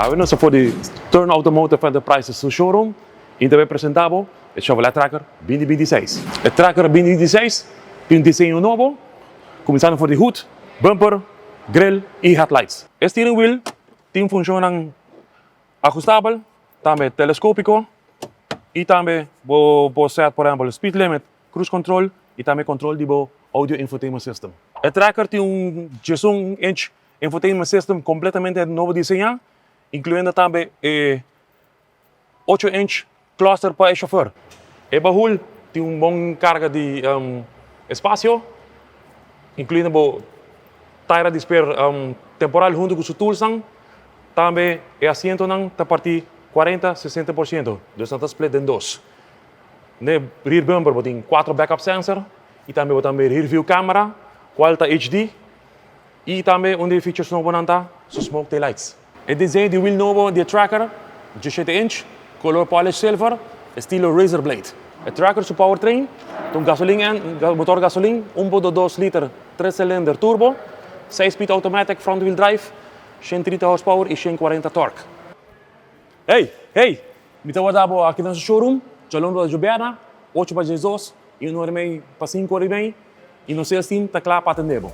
Awe nos ta for di Stern Automotive Enterprises su showroom y ta bay presenta bo e Chevrolet Tracker 2026. E Tracker 2026 tin un diseño nobo, cuminsando for di hood, bumper, grill y headlights. E steering wheel tin funcionnan ajustabel, tambe telescopico y tambe bo por set por ehempel speed limit, cruise control y tambe control di bo audio infotainment system. E Tracker tin un 11 inch infotainment system completamente nobo diseña, incluyendo tambe e 8 inch cluster pa e chauffeur. E bahul tin un bon carga di espacio, incluyendo bo taira di spare temporal hunto cu su toolsnan. Tambe e asientonan ta parti 40, 60%, dus nan ta split den dos. Ne rear bumper bo tin 4 backup sensor y tambe bo tambe rear view camera, cual ta HD. Y tambe un di e features nobonan ta su smoke taillights. E diseño di wheel nobo di e Tracker, 17 inch, color polished silver, estilo razor blade. E Tracker su powertrain ta un gasolin, motor gasolin, 1.2 liter, 3 cylinder turbo, 6 speed automatic front wheel drive, 130 horsepower y 140 torque. Hey, hey! Mi ta warda bo aki na showroom, djaluna pa djabièrnè, 8 pa 12 y 1 or y mei pa 5 or y mei, y nos sales team ta kla pa atendé bo.